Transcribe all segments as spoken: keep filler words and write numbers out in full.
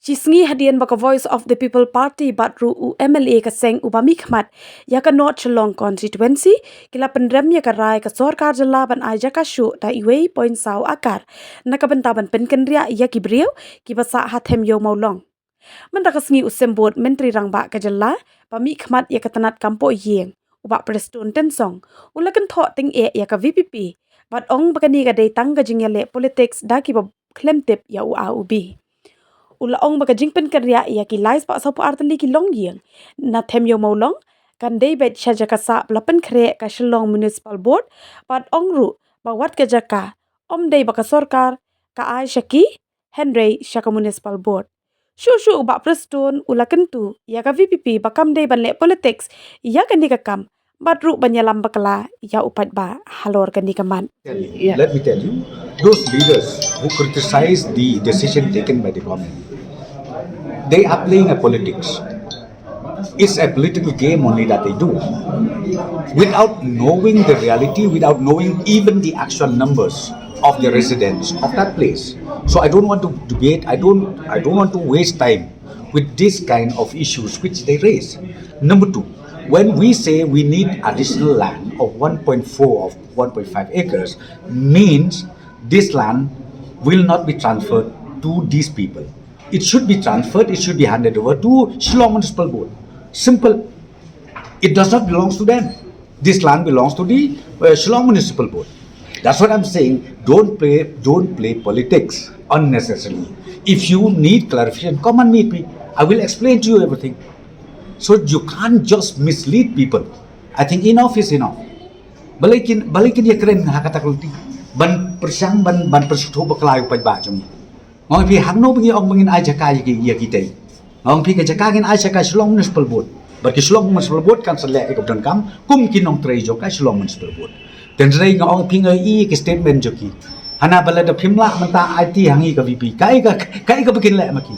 Shi sngi hadien ba ka Voice of the People Party bad ruh u M L A ka seng uba mihkhmat ïa ka North Shillong Constituency ki la pynrem ïa ka rai ka sorkar jylla ban ai jaka shuh da uwei point saw akar na ka bynta ban pynkynriah ïa ki briew kiba sah ha Them Ïew Mawlong. Mynta ka sngi u Symbud Myntri Rangbah ka jylla ba mihkhmat ïa ka tnat kam pohïing, u Bah Prestone Tynsong, u la kynthoh tyngeh ïa ka V P P bad ong ba kane ka dei tang ka jingïaleh politics da kiba khlem tip ïa u A u B. U la ong ba ka jingpynkynriah ïa ki lai spah saw phew ar tylli ki longïing na Them Ïew Mawlong kan dei beit sha jaka sah ba la pynkhreh ka Shillong Municipal Board bad ong ruh ba wat ka jaka ym dei ba ka sorkar ka ai sha ki hynrei sha ka Municipal Board. Shuh shuh u Bah Prestone u la kyntu ïa ka V P P ba kam dei ban leh politics ïa kane ka kam bad ruh ban ïalam bakla ïa u paidbah halor kane ka mat. Tell you, let me tell you, those leaders who criticize the decision taken by the government, they are playing a politics. It's a political game only that they do. Without knowing the reality, without knowing even the actual numbers of the residents of that place. So I don't want to debate, I don't I don't want to waste time with this kind of issues which they raise. Number two, when we say we need additional land of one point four of one point five acres, means this land will not be transferred to these people. It should be transferred, it should be handed over to Shillong Municipal Board. Simple. It does not belong to them. This land belongs to the uh, Shillong Municipal Board. That's what I'm saying. Don't play, don't play politics unnecessarily. If you need clarification, come and meet me. I will explain to you everything. So you can't just mislead people. I think enough is enough. Balei kin, balei kin ïakren ha kata ka lynti. Ban pyrshang, ban, ban pynsngewthuh bakla ïa u paidbah jong ngi. Nga ong ïa phi hangno ba ngi ong ba ngin ai jaka ïa ki, ïa kitei. Nga ong ïa phi ka jaka ngin ai sha ka Shillong Municipal Board. Bad ka Shillong Municipal Board kan sa leh ïa ka donkam kum ki nongtrei jong ka Shillong Municipal Board. Hynrei nga ong ïa phi, nga ïohi ïa ka statement jong ki. Hana ba lada phim lah mynta aiti ha ngi ka V P. Kaei ka, kaei kaba kin leh ma ki.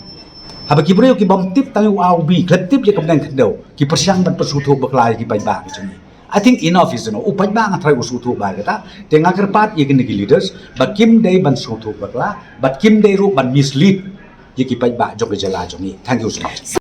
Haba ki briew ki bym tip tang ïa u A u B, khlem tip ïa ka bneng khyndew, ki pyrshang ban pynsngewthuh bakla ïa ki paidbah ki jong ngi. I think enough is enough. U paidbah nga tharai u sngewthuh ba kata. Te nga kyrpad ïa kine ki leaders ba kim dei ban sngewthuh bakla, bad kim dei ruh ban mislead ïa ki paidbah jong ka jylla jong ngi. Thank you so much.